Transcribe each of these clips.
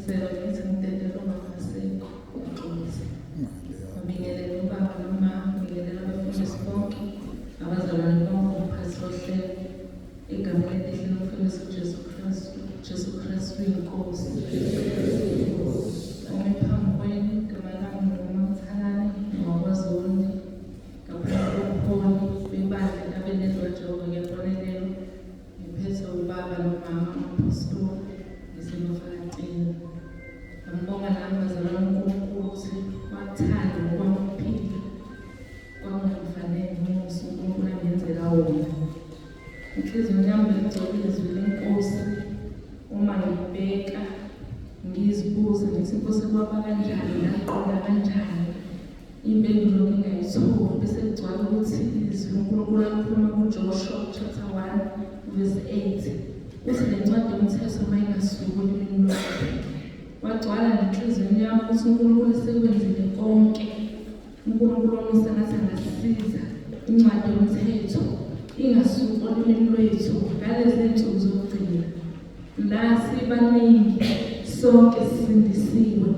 Ngiphindisela ngithi ngidedele umama asekho, ngiyaxolisa. Ngibingelele ubaba noma ngibingelele abafundisi bonke, abazalwane bonke, umphathi wohlelo. Egameni elihle lomfundisi uJesu Kristu, Jesu Kristu iNkosi. Ome phambi kwenu, igama lami nguMamthalane ngowakwaZondi, ngaphansi kobuholi bebandla entabeni kaJehova ngiyabonelelwa. Ngiphethe ubaba nomama umphostoli ngisemafakatini. Ngambonga nami bazalwane uNkulunkulu ukuthi wakuthanda ngokwami ukuphila kwakungakufanele umusa uNkulunkulu angenzela wona. Inhliziyo yami beligcwele izwi lenkosi uma ngibheka ngizibuza ngithi inkosi kwaba kanjani ngaqonda kanjani Impendulo ngingayitholi bese kugcwala ukuthi izwi uNkulunkulu alikhuluma kuJoshua chapter 1 verse 8 uthi le ncwadi yomthetho uma ingasuki olimini lwakho. Kwagcwala nenhliziyweni yami ukuthi uNkulunkulu sekwenzile konke. uNkulunkulu omusa ngathi angasisiza incwadi yomthetho ingasuki olimini lwethu ngalezi zinsuku zokugcina. La sibaningi sonke sisindisiwe.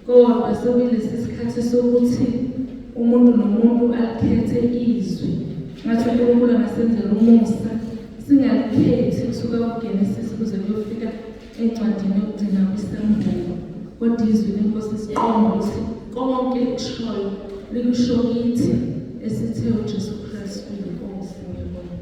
Kodwa sekuyilesi sikhathi sokuthi umuntu nomuntu alikhethe izwi. Ngathi uNkulunkulu angasenzela umusa singalikhethi kusuka kuGenesis kuze kuyofika encwadini yokugcina kwiSambulo. Kodwa izwi lenkosi siqonde ukuthi konke likushoyo likusho kithi esithe uJesu Kristu uyiNkosi. Ngiyabonga.